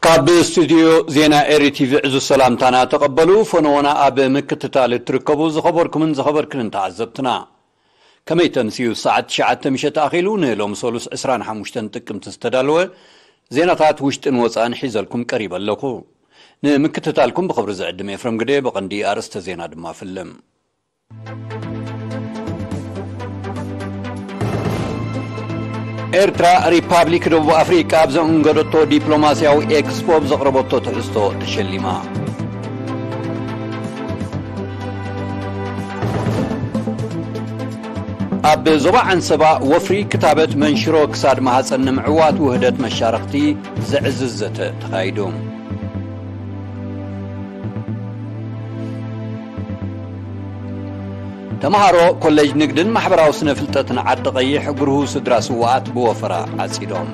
ኣብ ስቱድዮ ዜና ኤሪ ቲቪ ዕዙዝ ሰላምታና ተቐበሉ። ፈነወና ኣብ ምክትታል እትርከቡ ዝኸበርኩምን ዝኸበርክንን ተዓዘብትና። ከመይ ተምስዩ? ሰዓት ትሽዓተ ምሸት ኣኺሉ ንሎሚ ሰሉስ ዕስራን ሓሙሽተን ጥቅምቲ ዝተዳለወ ዜናታት ውሽጥን ወጻእን ሒዘልኩም ቀሪበ ኣለኹ። ንምክትታልኩም ብኽብሪ ዝዕድም ኤፍረም ግደ፣ ብቐንዲ ኣርእስተ ዜና ድማ ፍልም። ኤርትራ ሪፓብሊክ ደቡብ ኣፍሪቃ ኣብ ዘእንገደቶ ዲፕሎማስያዊ ኤክስፖ ብዘቕረበቶ ትሕዝቶ ተሸሊማ። ኣብ ዞባ ዓንሰባ ወፍሪ ክታበት መንሽሮ ክሳድ ማህጸን ንምዕዋት ውህደት መሻርኽቲ ዘዕዝዝ ዘተ ተኻይዱ። ተምሃሮ ኮሌጅ ንግድን ማሕበራዊ ስነ ፍልጠትን ዓዲ ቀይሕ ግርሁ ስድራ ስውኣት ብወፈራ ዓጺዶም።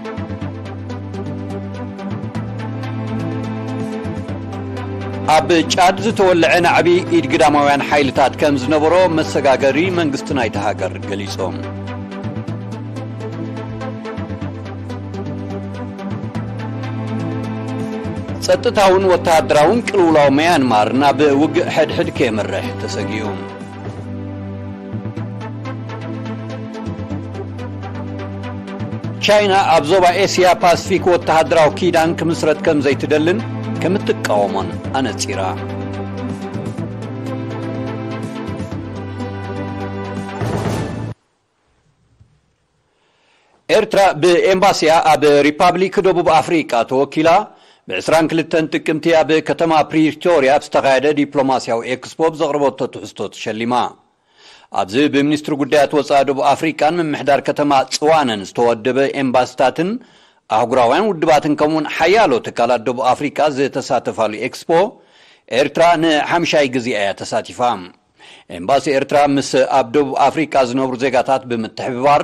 ኣብ ጫድ ዝተወልዐ ናዕቢ ኢድ ግዳማውያን ሓይልታት ከም ዝነበሮ መሰጋገሪ መንግስቲ ናይቲ ሃገር ገሊጾም። ጸጥታውን ወተሃደራውን ቅልውላው መያንማር ናብ ውግእ ሕድሕድ ከየምርሕ ተሰጊኡ። ቻይና ኣብ ዞባ ኤስያ ፓስፊክ ወተሃደራዊ ኪዳን ክምስረት ከም ዘይትደልን ከም እትቃወሞን ኣነጺራ። ኤርትራ ብኤምባሲያ ኣብ ሪፓብሊክ ደቡብ ኣፍሪቃ ተወኪላ ብ ዕስራን ክልተን ጥቅምቲ ኣብ ከተማ ፕሪቶርያ ኣብ ዝተኻየደ ዲፕሎማስያዊ ኤክስፖ ብዘቕረበቶ ትሕዝቶ ተሸሊማ። ኣብዚ ብሚኒስትሪ ጉዳያት ወጻኢ ደቡብ ኣፍሪቃን ምምሕዳር ከተማ ጽዋነን ዝተወደበ ኤምባሲታትን ኣህጉራውያን ውድባትን ከምኡውን ሓያሎ ትካላት ደቡብ ኣፍሪቃ ዝተሳተፋሉ ኤክስፖ፣ ኤርትራ ንሓምሻይ ግዜ እያ ተሳቲፋ። ኤምባሲ ኤርትራ ምስ ኣብ ደቡብ ኣፍሪቃ ዝነብሩ ዜጋታት ብምትሕብባር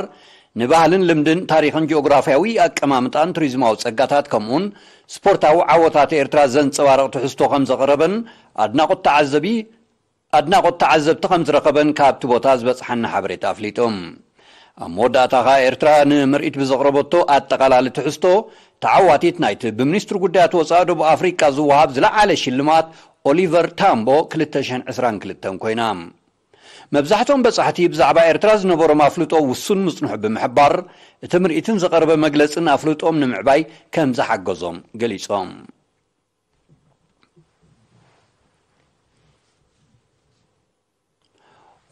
ንባህልን ልምድን ታሪኽን ጂኦግራፍያዊ ኣቀማምጣን ቱሪዝማዊ ጸጋታት ከምኡውን ስፖርታዊ ዓወታት ኤርትራ ዘንጸባርቕ ትሕዝቶ ከም ዘቕረበን ኣድናቖት ተዓዘቢ ኣድናቖት ተዓዘብቲ ከም ዝረኸበን ካብቲ ቦታ ዝበጽሓና ሓበሬታ ኣፍሊጡ። ኣብ መወዳእታ ኸኣ ኤርትራ ንምርኢት ብዘቕረበቶ ኣጠቓላሊ ትሕዝቶ ተዓዋቲት ናይቲ ብሚኒስትሪ ጉዳያት ወጻኢ ደቡብ ኣፍሪቃ ዝወሃብ ዝለዓለ ሽልማት ኦሊቨር ታምቦ ክልተ ሽሕን ዕስራን ክልተን ኮይና። መብዛሕትኦም በጻሕቲ ብዛዕባ ኤርትራ ዝነበሮም ኣፍልጦ ውሱን ምጽንሑ ብምሕባር፣ እቲ ምርኢትን ዝቐረበ መግለጽን ኣፍልጦም ንምዕባይ ከም ዝሓገዞም ገሊጾም።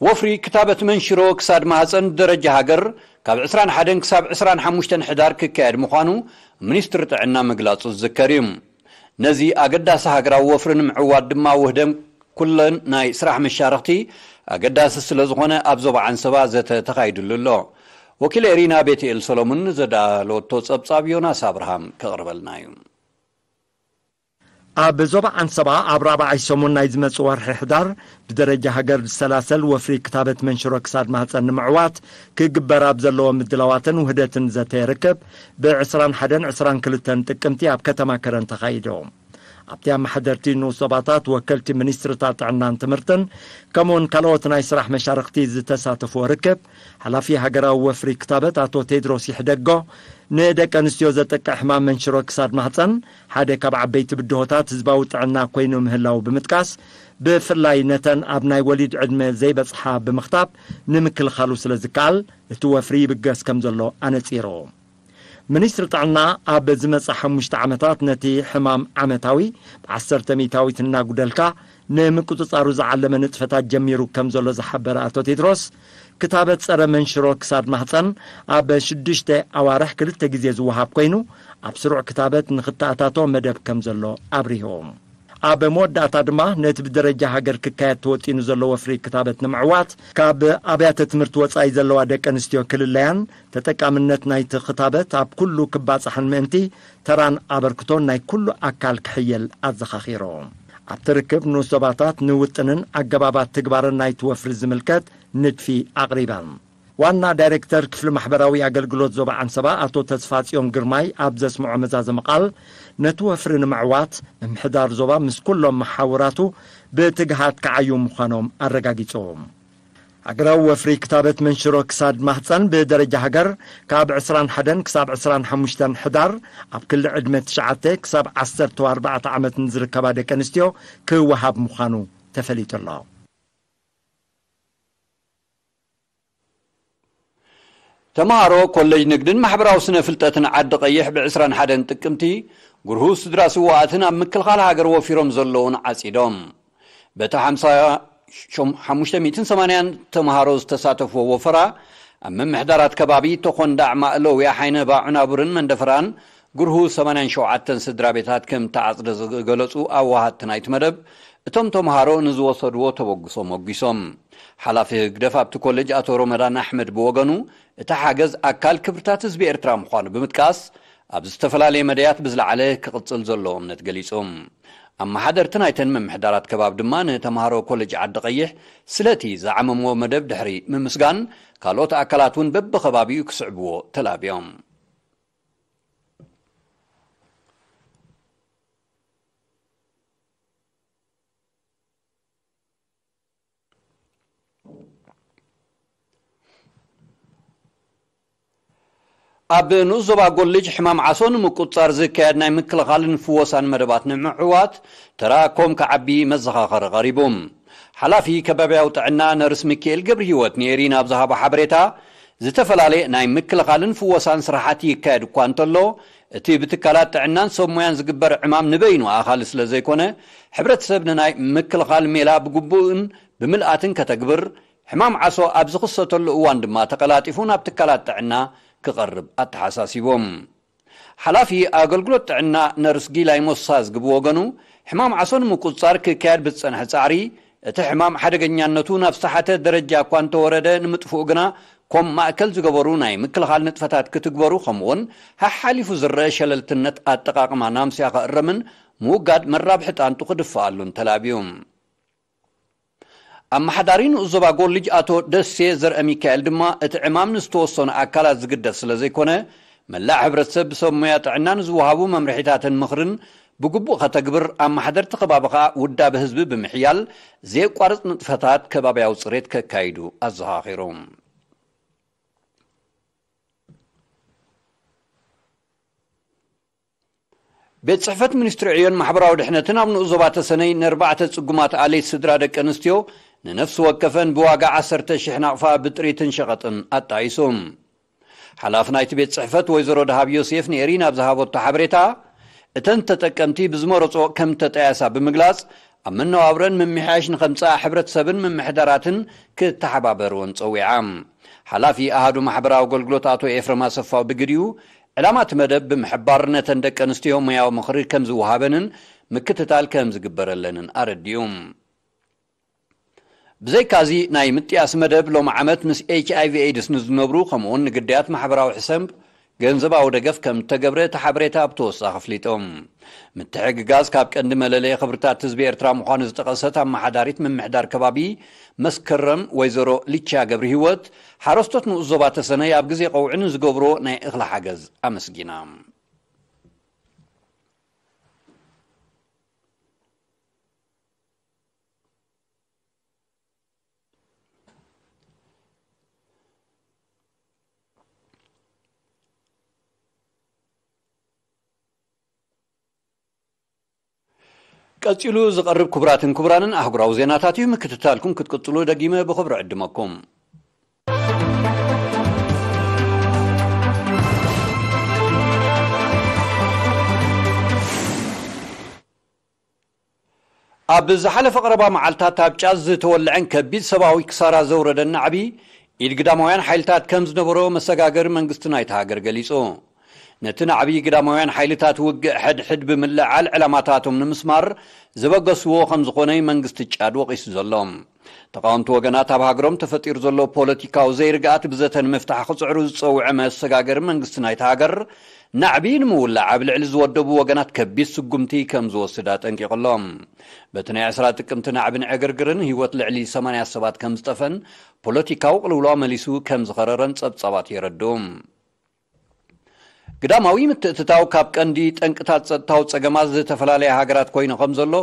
ወፍሪ ክታበት መንሽሮ ክሳድ ማህፀን ደረጃ ሃገር ካብ ዕስራን ሓደን ክሳብ ዕስራን ሓሙሽተን ሕዳር ክካየድ ምዃኑ ሚኒስትሪ ጥዕና ምግላጹ ዝዝከር እዩ። ነዚ ኣገዳሲ ሃገራዊ ወፍሪ ንምዕዋት ድማ ውህደም ኩለን ናይ ስራሕ መሻርኽቲ ኣገዳሲ ስለ ዝኾነ ኣብ ዞባ ዓንሰባ ዘተ ተኻይድሉ ኣሎ። ወኪል ኤሪና ቤትኤል ሰሎሙን ዘዳለወቶ ጸብጻብ ዮናስ ኣብርሃም ከቕርበልና እዩ። ኣብ ዞባ ዓንሰባ ኣብ ራብዓይ ሰሙን ናይ ዝመጽእ ወርሒ ሕዳር ብደረጃ ሃገር ዝሰላሰል ወፍሪ ክታበት መንሽሮ ክሳድ ማህፀን ንምዕዋት ክግበር ኣብ ዘለዎ ምድላዋትን ውህደትን ዘተ ርክብ ብ ዕስራን ሓደን ዕስራን ክልተን ጥቅምቲ ኣብ ከተማ ከረን ተኻይዱ። ኣብቲ ኣመሓደርቲ ንኡስ ዞባታት ወከልቲ ሚኒስትርታት ጥዕናን ትምህርትን ከምኡውን ካልኦት ናይ ስራሕ መሻርኽቲ ዝተሳተፍዎ ርክብ ሓላፊ ሃገራዊ ወፍሪ ክታበት ኣቶ ቴድሮስ ይሕደጎ ንደቂ ኣንስትዮ ዘጥቅዕ ሕማም መንሽሮ ክሳድ ማህፀን ሓደ ካብ ዓበይቲ ብድሆታት ህዝባዊ ጥዕና ኮይኑ ምህላው ብምጥቃስ፣ ብፍላይ ነተን ኣብ ናይ ወሊድ ዕድመ ዘይበጽሓ ብምኽታብ ንምክልኻሉ ስለ ዝከኣል እቲ ወፍሪ ይብገስ ከም ዘሎ ኣነጺሩ። ሚኒስትሪ ጥዕና ኣብ ዝመጽእ ሓሙሽተ ዓመታት ነቲ ሕማም ዓመታዊ ብዓሰርተ ሚእታዊት እናጉደልካ ንምቁጽጻሩ ዝዓለመ ንጥፈታት ጀሚሩ ከም ዘሎ ዝሓበረ ኣቶ ቴድሮስ፣ ክታበት ጸረ መንሽሮ ክሳድ ማህጸን ኣብ ሽዱሽተ ኣዋርሕ ክልተ ግዜ ዝወሃብ ኮይኑ፣ ኣብ ስሩዕ ክታበት ንኽተኣታቶ መደብ ከም ዘሎ ኣብሪሁ። ኣብ መወዳእታ ድማ ነቲ ብደረጃ ሃገር ክካየድ ተወጢኑ ዘሎ ወፍሪ ክታበት ንምዕዋት፣ ካብ ኣብያተ ትምህርቲ ወጻኢ ዘለዋ ደቂ ኣንስትዮ ክልለያን ተጠቃምነት ናይቲ ክታበት ኣብ ኩሉ ክባጻሕን ምእንቲ ተራን ኣበርክቶን ናይ ኩሉ ኣካል ክሕየል ኣዘኻኺሩ። ኣብቲ ርክብ ንኡስ ዞባታት ንውጥንን ኣገባባት ትግባርን ናይቲ ወፍሪ ዝምልከት ንድፊ ኣቕሪበን። ዋና ዳይሬክተር ክፍሊ ማሕበራዊ ኣገልግሎት ዞባ ዓንሰባ ኣቶ ተስፋጽዮን ግርማይ ኣብ ዘስምዖ መዛዘሚ ቃል፣ ነቲ ወፍሪ ንምዕዋት ምምሕዳር ዞባ ምስ ኩሎም መሓውራቱ ብትግሃት ክዓዩ ምዃኖም ኣረጋጊጹ። ሃገራዊ ወፍሪ ክታበት መንሽሮ ክሳድ ማህፀን ብደረጃ ሃገር ካብ ዕስራን ሓደን ክሳብ ዕስራን ሓሙሽተን ሕዳር ኣብ ክሊ ዕድመ ትሽዓተ ክሳብ ዓሰርተ ኣርባዕተ ዓመት ንዝርከባ ደቂ ኣንስትዮ ክወሃብ ምዃኑ ተፈሊጡ ኣሎ። ተምሃሮ ኮሌጅ ንግድን ማሕበራዊ ስነ ፍልጠትን ዓዲ ቀይሕ ብ ዕስራን ሓደን ጥቅምቲ ጉርሁ ስድራ ስዋኣትን ኣብ ምክልኻል ሃገር ወፊሮም ዘለውን ዓጺዶም። በቲ ሓምሳ ሓሙሽተ ሚእትን ሰማንያን ተምሃሮ ዝተሳተፍዎ ወፈራ፣ ኣብ ምምሕዳራት ከባቢ ተኾንዳዕ፣ ማእለውያ፣ ሓይነባ፣ ዑናቡርን መንደፈራን ጉርሁ ሰማንያን ሸውዓተን ስድራ ቤታት ከም ተዓጽደ ዝገለጹ ኣዋሃድቲ ናይቲ መደብ፣ እቶም ተምሃሮ ንዝወሰድዎ ተበግሶ ሞጒሶም። ሓላፊ ህግደፍ ኣብቲ ኮሌጅ ኣቶ ሮመዳን ኣሕመድ ብወገኑ፣ እቲ ሓገዝ ኣካል ክብርታት ህዝቢ ኤርትራ ምዃኑ ብምጥቃስ፣ ኣብ ዝተፈላለየ መደያት ብዝለዓለ ክቕጽል ዘለዎ እምነት ገሊጹ። ኣመሓደርቲ ናይተን ምምሕዳራት ከባቢ ድማ ንተምሃሮ ኮሌጅ ዓዲ ቀይሕ ስለቲ ዝዓመምዎ መደብ ድሕሪ ምምስጋን፣ ካልኦት ኣካላት እውን በብኸባቢኡ ክስዕብዎ ተላብዮም። ኣብ ንኡስ ዞባ ጎልጅ ሕማም ዓሶ ንምቁጽጻር ዝካየድ ናይ ምክልኻልን ፍወሳን መደባት ንምዕዋት ተራ ኮም ክዓቢ መዘኻኸሪ ቀሪቡ። ሓላፊ ከባብያዊ ጥዕና ነርስ ሚካኤል ገብረ ህይወት ንኤሪና ኣብ ዝሃቦ ሓበሬታ፣ ዝተፈላለየ ናይ ምክልኻልን ፍወሳን ስራሓት ይካየድ እኳ እንተሎ፣ እቲ ብትካላት ጥዕናን ሰብ ሞያን ዝግበር ዕማም ንበይኑ ኣኻሊ ስለ ዘይኮነ፣ ሕብረተሰብ ንናይ ምክልኻል ሜላ ብግቡእን ብምልኣትን ከተግብር፣ ሕማም ዓሶ ኣብ ዝኽሰተሉ እዋን ድማ ተቀላጢፉ ናብ ትካላት ጥዕና ክቐርብ ኣተሓሳሲቦም። ሓላፊ ኣገልግሎት ጥዕና ነርስ ጊላይ ሞሳ ዝግብ ወገኑ፣ ሕማም ዓሶ ንምቁጽጻር ክካየድ ብዝጸንሐ ጻዕሪ፣ እቲ ሕማም ሓደገኛነቱ ናብ ዝተሓተ ደረጃ እኳ እንተወረደ ንምጥፍኡ ግና፣ ኮም ማእከል ዝገበሩ ናይ ምክልኻል ንጥፈታት ክትግበሩ፣ ከምኡውን ሓሓሊፉ ዝረአ ሸለልትነት ኣጠቓቕማ ናምስያ ክእረምን ምውጋድ መራብሒ ጣንጡ ክድፈኣሉን ተላብዩ። ኣመሓዳሪ ንኡስ ዞባ ጎልጅ ኣቶ ደሴ ዘርአ ሚካኤል ድማ፣ እቲ ዕማም ንዝተወሰኑ ኣካላት ዝግደፍ ስለ ዘይኮነ፣ መላእ ሕብረተሰብ ብሰብ ሞያ ጥዕና ንዝወሃቡ መምርሒታትን ምኽርን ብግቡእ ከተግብር፣ ኣመሓደርቲ ከባቢ ኸኣ ውዳበ ህዝቢ ብምሕያል፣ ዘየቋርጽ ንጥፈታት ከባብያዊ ጽሬት ከካይዱ ኣዘኻኺሩ። ቤት ጽሕፈት ሚኒስትሪ ዕዮን ማሕበራዊ ድሕነትን ኣብ ንኡስ ዞባ ተሰነይ ንኣርባዕተ ጽጉማት ኣሌት ስድራ ደቂ ኣንስትዮ ንነፍሲ ወከፈን ብዋጋ ዓሰርተ ሽሕ ናቕፋ ብጥሪትን ሸቐጥን ኣጣይሱ። ሓላፊ ናይቲ ቤት ጽሕፈት ወይዘሮ ደሃብ ዮሴፍ ንኤሪና ኣብ ዝሃበቶ ሓበሬታ፣ እተን ተጠቀምቲ ብዝመረጽኦ ከም ተጣያሳ ብምግላጽ፣ ኣብ መነባብረን ምምሕያሽ ንኸምጽኣ ሕብረተሰብን ምምሕዳራትን ክተሓባበርወን ጸዊዓ። ሓላፊ ኣሃዱ ማሕበራዊ ኣገልግሎት ኣቶ ኤፍረም ኣሰፋ ብግዲኡ፣ ዕላማ እቲ መደብ ብምሕባር ነተን ደቂ ኣንስትዮ ሞያዊ ምኽሪ ከም ዝወሃበንን ምክትታል ከም ዝግበረለንን ኣረዲኡ። ብዘይካዚ ናይ ምጥያስ መደብ ሎሚ ዓመት ምስ ኤች ኣይ ቪ ኤድስ ንዝነብሩ ከምኡውን ንግዳያት ማሕበራዊ ሕሰም ገንዘባዊ ደገፍ ከም እተገብረ እቲ ሓበሬታ ብተወሳኺ ኣፍሊጡ። ምትሕግጋዝ ካብ ቀንዲ መለለዪ ክብርታት ህዝቢ ኤርትራ ምዃኑ ዝጠቐሰት ኣመሓዳሪት ምምሕዳር ከባቢ መስከረም ወይዘሮ ሊቻ ገብረ ህይወት፣ ሓረስቶት ንኡስ ዞባ ተሰነይ ኣብ ግዜ ቀውዒ ንዝገብርዎ ናይ እኽሊ ሓገዝ ኣመስጊና። ቀጺሉ ዝቐርብ ክቡራትን ክቡራንን ኣህጉራዊ ዜናታት እዩ። ምክትታልኩም ክትቅጽሉ ደጊመ ብኽብሪ ዕድመኩም። ኣብ ዝሓለፈ ቀረባ መዓልታት ኣብ ጫዝ ዝተወልዐን ከቢድ ሰብኣዊ ክሳራ ዘውረደን ናዕቢ ኢድ ግዳማውያን ሓይልታት ከም ዝነበሮ መሰጋገሪ መንግስቲ ናይቲ ሃገር ገሊጹ። ነቲ ናዕቢ ግዳማውያን ሓይልታት ውግእ ሕድሕድ ብምልዕዓል ዕላማታቶም ንምስማር ዝበገስዎ ከም ዝኾነ መንግስቲ ጫድ ወቒሱ ዘሎ። ተቓወምቲ ወገናት ኣብ ሃገሮም ተፈጢሩ ዘሎ ፖለቲካዊ ዘይርግኣት ብዘተ ንምፍታሕ ክጽዕሩ ዝጸውዐ መሰጋገሪ መንግስቲ ናይቲ ሃገር፣ ናዕቢ ንምውላዕ ኣብ ልዕሊ ዝወደቡ ወገናት ከቢድ ስጉምቲ ከም ዝወስድ ኣጠንቂቑ ኣሎ። በቲ ናይ ዕስራ ጥቅምቲ ናዕብን ዕግርግርን ህይወት ልዕሊ ሰማንያ ሰባት ከም ዝጠፈን ፖለቲካዊ ቅልውላው መሊሱ ከም ዝኸረረን ጸብጻባት የረድኡ። ግዳማዊ ምትእትታው ካብ ቀንዲ ጠንቅታት ጸጥታዊ ጸገማት ዝተፈላለያ ሃገራት ኮይኑ ከም ዘሎ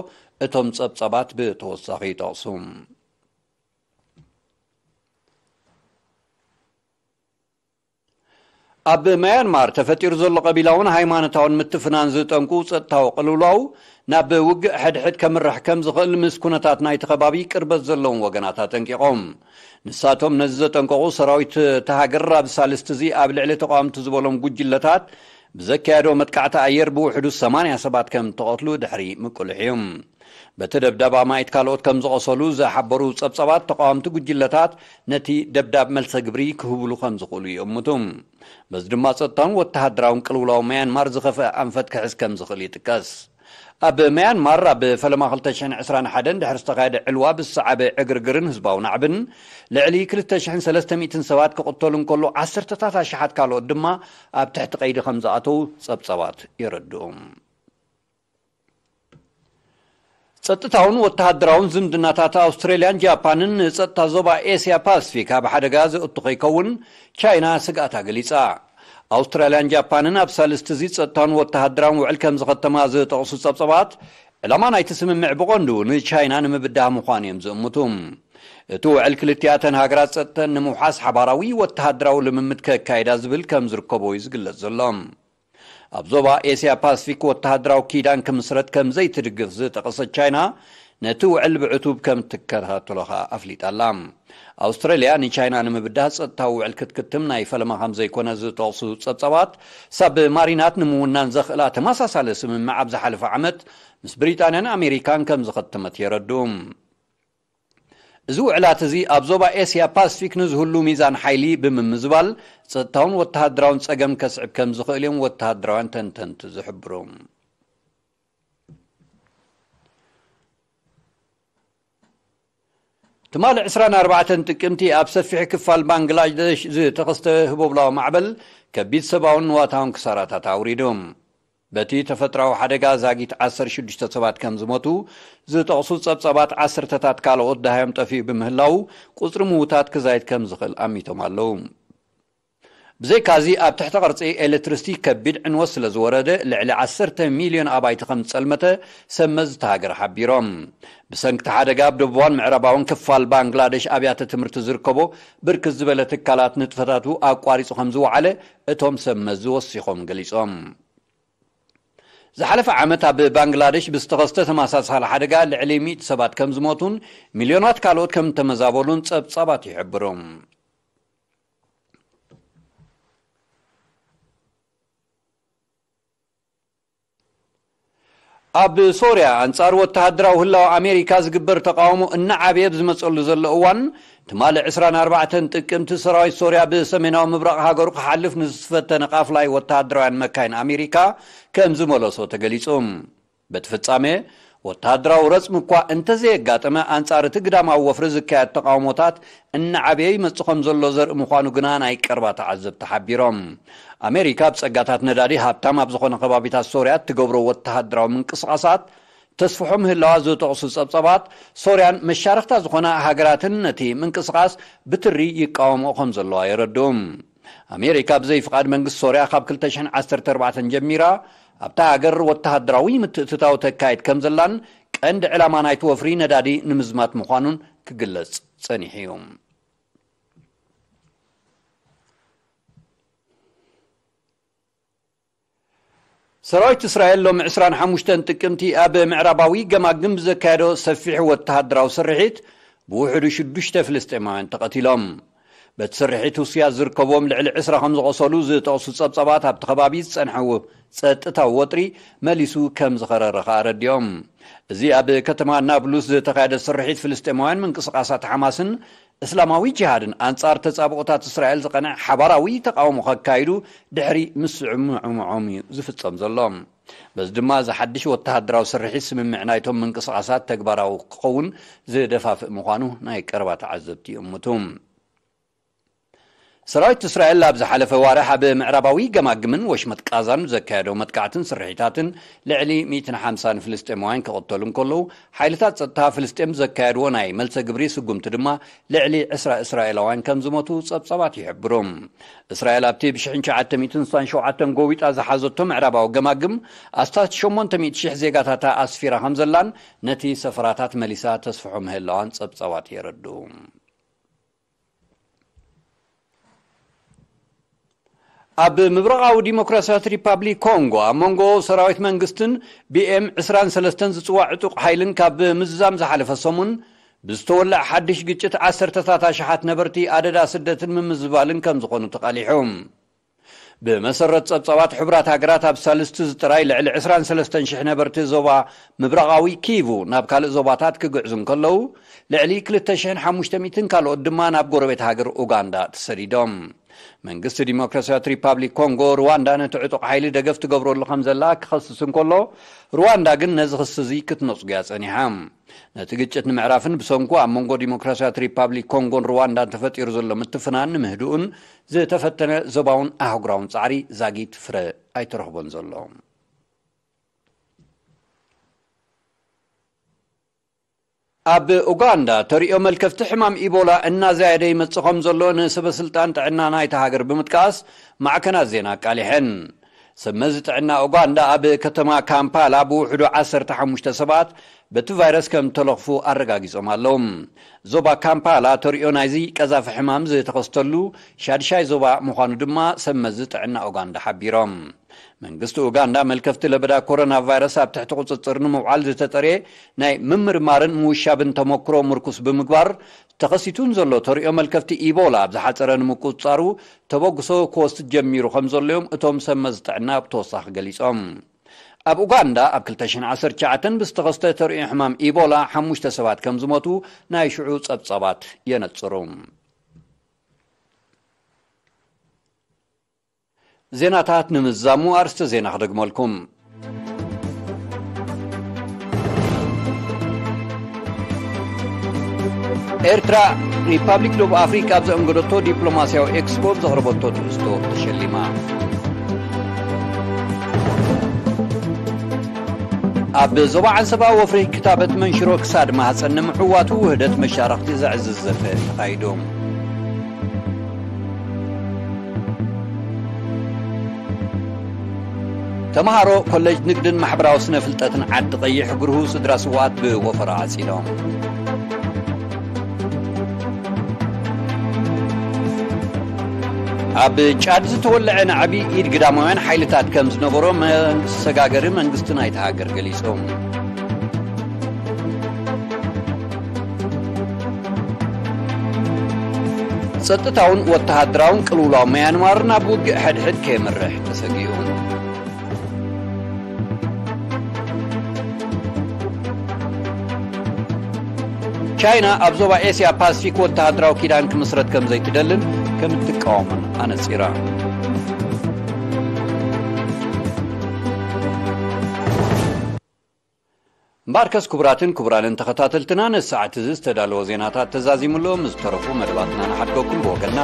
እቶም ጸብጻባት ብተወሳኺ ይጠቕሱ። ኣብ ማያንማር ተፈጢሩ ዘሎ ቀቢላውን ሃይማኖታውን ምትፍናን ዝጠንቁ ጸጥታዊ ቅልውላው ናብ ውግእ ሕድሕድ ከምርሕ ከም ዝኽእል ምስ ኩነታት ናይቲ ከባቢ ቅርበት ዘለዎም ወገናት ኣጠንቂቖም። ንሳቶም ነዚ ዘጠንቀቑ፣ ሰራዊት እታ ሃገር ኣብ ሳልስቲ እዚ ኣብ ልዕሊ ተቃወምቲ ዝበሎም ጉጅለታት ብዘካየዶ መጥቃዕቲ ኣየር ብውሕዱ ሰማንያ ሰባት ከም ተቐትሉ ድሕሪ ምቁልሕ እዩ። በቲ ደብዳብ ኣማኢት ካልኦት ከም ዝቐሰሉ ዝሓበሩ ጸብጻባት፣ ተቃወምቲ ጉጅለታት ነቲ ደብዳብ መልሰ ግብሪ ክህብሉ ከም ዝኽእሉ ይእምቱ። በዚ ድማ ጸጥታውን ወተሃደራውን ቅልውላው ማያንማር ዝኸፍአ ኣንፈት ክሕዝ ከም ዝኽእል ይጥቀስ። ኣብ ማያንማር ኣብ ፈለማ ክልተ ሽሕን ዕስራን ሓደን ድሕሪ ዝተኻየደ ዕልዋ ብዝሰዓበ ዕግርግርን ህዝባዊ ናዕብን ልዕሊ ክልተ ሽሕን ሰለስተ ሚእትን ሰባት ክቕተሉ እንከሎ፣ ዓሰርተታት ኣሽሓት ካልኦት ድማ ኣብ ትሕቲ ቀይዲ ከም ዝኣተዉ ጸብጻባት የረድኡ። ጸጥታውን ወተሃደራውን ዝምድናታት ኣውስትራልያን ጃፓንን ንጸጥታ ዞባ ኤስያ ፓስፊክ ኣብ ሓደጋ ዘእቱ ከይከውን ቻይና ስግኣታ ገሊጻ። ኣውስትራልያን ጃፓንን ኣብ ሳልስቲ እዚ ጸጥታውን ወተሃደራውን ውዕል ከም ዝኸተማ ዝጠቕሱ ጸብጸባት፣ ዕላማ ናይቲ ስምምዕ ብቐንዱ ንቻይና ንምብዳህ ምዃኑ እዮም ዝእምቱ። እቲ ውዕል ክልቲኣተን ሃገራት ጸጥተን ንምውሓስ ሓባራዊ ወተሃደራዊ ልምምድ ከካይዳ ዝብል ከም ዝርከቦ እዩ ዝግለጽ ዘሎ። ኣብ ዞባ ኤስያ ፓስፊክ ወተሃደራዊ ኪዳን ክምስረት ከም ዘይትድግፍ ዝጠቐሰት ቻይና፣ ነቲ ውዕል ብዕቱብ ከም ትከታተሎ ኸኣ ኣፍሊጣ ኣላ። ኣውስትራልያ ንቻይና ንምብዳህ ጸጥታዊ ውዕል ክትክትም ናይ ፈለማ ከም ዘይኮነ ዝጠቕሱ ጸብጻባት፣ ሳብ ማሪናት ንምውናን ዘኽእላ ተመሳሳሊ ስምምዕ ኣብ ዝሓለፈ ዓመት ምስ ብሪጣንያን ኣሜሪካን ከም ዝኸተመት የረድኡ። እዚ ውዕላት እዚ ኣብ ዞባ ኤስያ ፓስፊክ ንዝህሉ ሚዛን ሓይሊ ብምምዝባል፣ ጸጥታውን ወተሃደራውን ጸገም ከስዕብ ከም ዝኽእል እዮም ወተሃደራውያን ተንተንቲ ዝሕብሩ። ትማሊ ዕስራን ኣርባዕተን ጥቅምቲ ኣብ ሰፊሕ ክፋል ባንግላደሽ ዝተኸስተ ህቦብላዊ ማዕበል ከቢድ ሰብኣውን ንዋታውን ክሳራታት ኣውሪዱ። በቲ ተፈጥራዊ ሓደጋ ዛጊት ዓሰርተ ሽዱሽተ ሰባት ከም ዝሞቱ ዝጠቕሱ ጸብጻባት፣ ዓሰርተታት ካልኦት ደሃዮም ጠፊኡ ብምህላው፣ ቁጽሪ ምዉታት ክዛይድ ከም ዝኽእል ኣሚቶም ኣለዉ። ብዘይካዚ፣ ኣብ ትሕቲ ቅርጺ ኤሌክትሪሲቲ ከቢድ ዕንወት ስለ ዝወረደ፣ ልዕሊ ዓሰርተ ሚልዮን ኣባይቲ ከም ዝጸልመተ ሰብ መዚ እታ ሃገር ሓቢሮም። ብሰንኪ እቲ ሓደጋ፣ ኣብ ደቡባውን ምዕራባውን ክፋል ባንግላደሽ ኣብያተ ትምህርቲ ዝርከቦ ብርክት ዝበለ ትካላት ንጥፈታቱ ኣቋሪጹ ከም ዝወዓለ እቶም ሰብ መዚ ወሲኾም ገሊጾም። ዝሓለፈ ዓመት ኣብ ባንግላደሽ ብዝተኸስተ ተመሳሳሊ ሓደጋ ልዕሊ ሚእቲ ሰባት ከም ዝሞቱን ሚልዮናት ካልኦት ከም እተመዛበሉን ጸብጻባት ይሕብሩ። ኣብ ሶርያ፣ ኣንጻር ወተሃደራዊ ህላወ ኣሜሪካ ዝግበር ተቃውሞ እናዓበየ ኣብ ዝመጸሉ ዘሎ እዋን፣ ትማሊ ዕስራን ኣርባዕተን ጥቅምቲ፣ ሰራዊት ሶርያ ብሰሜናዊ ምብራቕ ሃገሩ ክሓልፍ ንዝፈተነ ቃፍላይ ወተሃደራውያን መካይን ኣሜሪካ ከም ዝመለሶ ተገሊጹ። በቲ ፍጻሜ፣ ወተሃደራዊ ረጽሚ እኳ እንተዘየጋጠመ፣ ኣንጻር እቲ ግዳማዊ ወፍሪ ዝካየድ ተቃውሞታት እናዓበየ ይመጽእ ከም ዘሎ ዘርኢ ምዃኑ ግና ናይ ቀረባ ተዓዘብቲ ሓቢሮም። ኣሜሪካ ኣብ ጸጋታት ነዳዲ ሃብታም ኣብ ዝኾነ ከባቢታት ሶርያ እትገብሮ ወተሃደራዊ ምንቅስቓሳት ተስፍሖ ምህላዋ ዝጠቕሱ ጸብጻባት፣ ሶርያን መሻርኽታ ዝኾና ሃገራትን ነቲ ምንቅስቓስ ብትሪ ይቃወምኦ ከም ዘለዋ የረድኡ። ኣሜሪካ ብዘይ ፍቓድ መንግስቲ ሶርያ ካብ ክልተ ሽሕን ዓሰርተ ኣርባዕተን ጀሚራ ኣብታ ሃገር ወተሃደራዊ ምትእትታው ተካይድ ከም ዘላን ቀንዲ ዕላማ ናይቲ ወፍሪ ነዳዲ ንምዝማት ምዃኑን ክግለጽ ጸኒሑ እዩ። ሰራዊት እስራኤል ሎሚ ዕስራን ሓሙሽተን ጥቅምቲ ኣብ ምዕራባዊ ገማግም ብዘካየዶ ሰፊሕ ወተሃደራዊ ስርሒት ብውሕዱ ሽዱሽተ ፍልስጤማውያን ተቐቲሎም። በቲ ስርሒት ሩስያ ዝርከብዎም ልዕሊ ዕስራ ከም ዝቖሰሉ ዝጠቕሱ ጸብጻባት፣ ኣብቲ ከባቢ ዝጸንሐ ጸጥታዊ ወጥሪ መሊሱ ከም ዝኸረረ ኸኣ ኣረዲኦም። እዚ ኣብ ከተማ ናብሉስ ዝተኻየደ ስርሒት፣ ፍልስጤማውያን ምንቅስቓሳት ሓማስን እስላማዊ ጅሃድን ኣንጻር ተጻብኦታት እስራኤል ዝቐንዐ ሓባራዊ ተቃውሞ ከካይዱ ድሕሪ ምስምዕምዖም እዩ ዝፍጸም ዘሎ። በዚ ድማ፣ እዚ ሓድሽ ወተሃደራዊ ስርሒት ስምምዕ ናይቶም ምንቅስቓሳት ተግባራዊ ክኸውን ዝደፋፍእ ምዃኑ ናይ ቀረባ ተዓዘብቲ ይእምቱ። ሰራዊት እስራኤል ኣብ ዝሓለፈ ዋርሕ ኣብ ምዕራባዊ ገማግምን ወሽመጥ ቃዛን ዘካየዶ መጥቃዕትን ስርሒታትን ልዕሊ ሚእትን ሓምሳን ፍልስጤማውያን ክቕተሉ እንከለዉ፣ ሓይልታት ጸጥታ ፍልስጤም ዘካየድዎ ናይ መልሰ ግብሪ ስጉምቲ ድማ ልዕሊ ዕስራ እስራኤላውያን ከም ዝሞቱ ጸብጻባት ይሕብሩ። እስራኤል ኣብቲ ብሽሕን ትሽዓተ ሚእትን ስሳን ሸውዓተን ጎቢጣ ዝሓዘቶ ምዕራባዊ ገማግም፣ ኣስታት ሸሞንተ ሚእቲ ሽሕ ዜጋታታ ኣስፊራ ከም ዘላን ነቲ ሰፈራታት መሊሳ ተስፍሖ ምህላዋን ጸብጻባት የረድኡ። ኣብ ምብራቓዊ ዲሞክራሲያዊት ሪፓብሊክ ኮንጎ ኣብ መንጎ ሰራዊት መንግስትን ቢ ኤም ዕስራን ሰለስተን ዝጽዋዕ ዕጡቕ ሓይልን ካብ ምዝዛም ዝሓለፈ ሰሙን ብዝተወልዐ ሓድሽ ግጭት ዓሰርተታት ኣሽሓት ነበርቲ ኣደዳ ስደትን ምምዝባልን ከም ዝኾኑ ተቓሊሑ። ብመሰረት ጸብጻባት ሕቡራት ሃገራት ኣብ ሳልስቲ ዝጥራይ ልዕሊ ዕስራን ሰለስተን ሽሕ ነበርቲ ዞባ ምብራቓዊ ኪቩ ናብ ካልእ ዞባታት ክግዕዙ እንከለዉ ልዕሊ ክልተ ሽሕን ሓሙሽተ ሚእትን ካልኦት ድማ ናብ ጎረቤት ሃገር ኡጋንዳ ተሰዲዶም። መንግስቲ ዲሞክራሲያዊት ሪፓብሊክ ኮንጎ ሩዋንዳ ነቲ ዕጡቕ ሓይሊ ደገፍ ትገብረሉ ከም ዘላ ክኸስስ እንከሎ ሩዋንዳ ግን ነዚ ክሲ እዚ ክትነጽጉያ ጸኒሓ። ነቲ ግጭት ንምዕራፍን ብሰንኩ ኣብ መንጎ ዲሞክራሲያዊት ሪፓብሊክ ኮንጎን ሩዋንዳን ተፈጢሩ ዘሎ ምትፍናን ንምህድኡን ዝተፈተነ ዞባውን ኣህጉራውን ጻዕሪ ዛጊት ፍረ ኣይተረኽቦን ዘሎ። ኣብ ኡጋንዳ ተሪኦ መልከፍቲ ሕማም ኢቦላ እናዘያደ ይመጽእ ከም ዘሎ ንሰበ ስልጣን ጥዕና ናይታ ሃገር ብምጥቃስ ማዕከናት ዜና ኣቃሊሐን። ሰብ መዚ ጥዕና ኡጋንዳ ኣብ ከተማ ካምፓላ ብውሕዱ ዓሰርተ ሓሙሽተ ሰባት በቲ ቫይረስ ከም ተለኽፉ ኣረጋጊጾም ኣለዉ። ዞባ ካምፓላ ተሪኦ ናይዚ ቀዛፊ ሕማም ዝተኸስተሉ ሻድሻይ ዞባ ምዃኑ ድማ ሰብ መዚ ጥዕና ኡጋንዳ ሓቢሮም። መንግስቲ ኡጋንዳ መልከፍቲ ለበዳ ኮሮና ቫይረስ ኣብ ትሕቲ ቁጽጽር ንምውዓል ዝተጠርየ ናይ ምምርማርን ምውሻብን ተመክሮ ምርኩስ ብምግባር ተኸሲቱን ዘሎ ተሪኦ መልከፍቲ ኢቦላ ኣብ ዝሓጸረ ንምቁጽጻሩ ተበግሶ ክወስድ ጀሚሩ ከም ዘሎ እዮም እቶም ሰብ መዚ ጥዕና ብተወሳኺ ገሊጾም። ኣብ ኡጋንዳ ኣብ ክልተ ሽሕን ዓሰርተ ትሽዓተን ብዝተኸስተ ተሪኦ ሕማም ኢቦላ ሓሙሽተ ሰባት ከም ዝሞቱ ናይ ሽዑ ጸብጻባት የነጽሩ። ዜናታት ንምዝዛሙ ኣርስተ ዜና ክደግመልኩም። ኤርትራ ሪፓብሊክ ደቡብ ኣፍሪካ ኣብ ዘእንገደቶ ዲፕሎማስያዊ ኤክስፖ ብዘቕረበቶ ትሕዝቶ ተሸሊማ። ኣብ ዞባ ዓንሰባ ወፍሪ ክታበት መንሽሮ ክሳድ ማህፀን ንምዕዋቱ ውህደት መሻርኽቲ ዘዕዝዝ ዘተ ተኻይዱ። ተምሃሮ ኮሌጅ ንግድን ማሕበራዊ ስነ ፍልጠትን ዓዲ ቀይሕ ግርሁ ስድራ ስውኣት ብወፈራ ዓጺዶም። ኣብ ጫድ ዝተወለዐ ናዕቢ ኢድ ግዳማውያን ሓይልታት ከም ዝነበሮ መሰጋገሪ መንግስቲ ናይቲ ሃገር ገሊጹ። ጸጥታውን ወተሃደራውን ቅልውላው መያንማር ናብ ውግእ ሕድሕድ ከየምርሕ ተሰጊኡ። ቻይና ኣብ ዞባ ኤስያ ፓሲፊክ ወተሃደራዊ ኪዳን ክምስረት ከም ዘይትደልን ከም እትቃወምን ኣነጺራ። እምበኣርከስ ክቡራትን ክቡራንን ተኸታተልትና ነዚ ሰዓት እዚ ዝተዳለወ ዜናታት ተዛዚሙ ኣሎ። ምስ ዝተረፉ መደባትና ንሓድገኩም ብወገንና